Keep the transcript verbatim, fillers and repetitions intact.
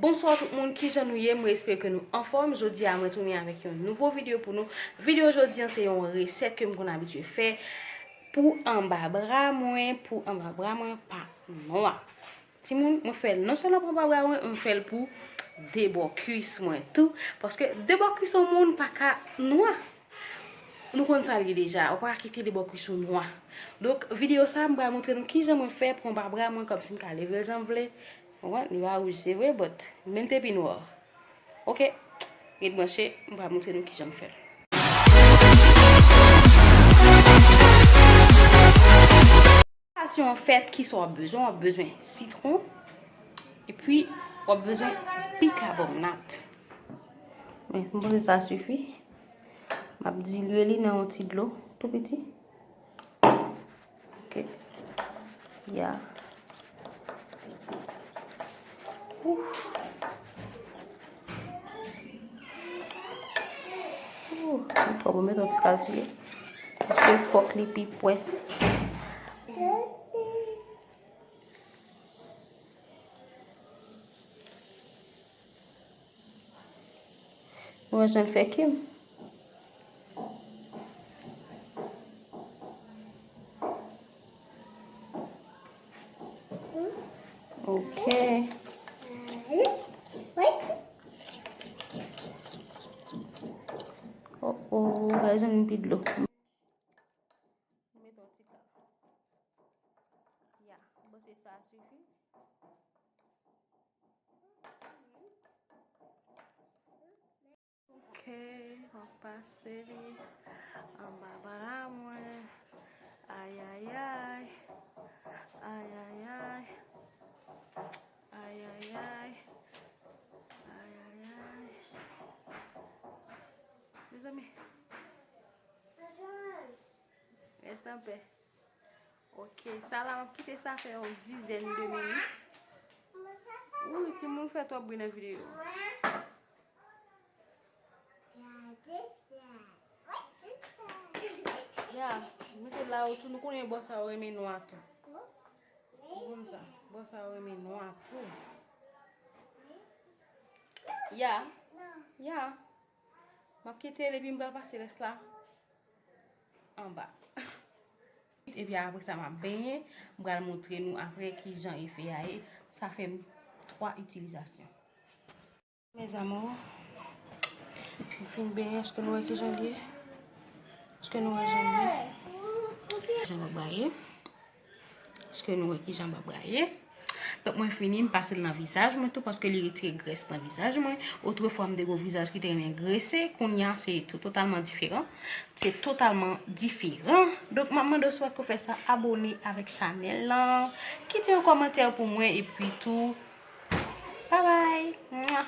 Bonswa tout moun, kijan nou ye? Mwen espere ke nou anfòm. Jodi a mwen tounen avèk yon nouvo videyo pou nou. Videyo jodi an se yon resèt ke m konn abitye fè pou anba bra mwen, pou anba bra mwen pa nwa. Timoun, mwen fè l non sèlman pou anba bra mwen, mwen fè l pou debò kwis mwen tou. Paske debò kwis yon moun pa ka nwa. Nou konn sa l ye deja, ou pa ka kite debò kwis ou nwa. Donk, videyo sa, m pral montre nou kijan mwen fè pou anba bra mwen, kòmsi m ka leve l jan m vle. Ou konprann? Li pa wouj, se vre, but men l te pi nwa. Oke, ret branche, m pral montre nou kijan m fè l. Preparasyon an fèt, kisa w ap bezwen? W ap bezwen sitwon, epi w ap bezwen bikabònat. Men, m panse sa sifi. M ap dilye li nan yon ti dlo, tou piti. Ok. Ya. Ouh. Ouh, li twò bon, met yon ti kalkile. Paske fòk li pi pwès. Nou wè jan l fè kim. Ok. Oh, oh, gade jan l pi dlo. Mete yon ti kal. Ya, bon, se sa sifi. Ok, m ap pase li anba bra mwen. Ayayay. Ayayay. Ayayay. Ayayay. Mezanmi. Reste en paix. Ok, sa la, m ap kite sa fè yon dizèn de minit. Wi, timoun fè twòp bri nan videyo. Ya, mete la ou tou, nou konnen bò sa yo renmen nwa tou. Nou konn sa, bò sa yo renmen nwa tou. Ya, ya. M ap kite l epi m pral pase rès la anba. Epi apre sa, m ap benyen. M pral montre nou apre kijan efè a ye. Sa fè m twa itilizasyon. Mes amours, m fin benyen. Èske nou wè kijan l ye? Èske nou wè jan l ye? Jan l ye? Èske nou wè kijan bab la ye? Donk, mwen fini, m pase l nan vizaj mwen tou, paske li retire grès nan vizaj mwen. Otrefwa, m te gen yon vizaj ki te renmen grese, kounye a, se tou totalman diferan. Se totalman diferan. Donk, m ap mande w, si w pa t ko fè sa, abone avèk chanèl lan. Kite yon kòmantè pou mwen, epi tou, bye bye. Mwa.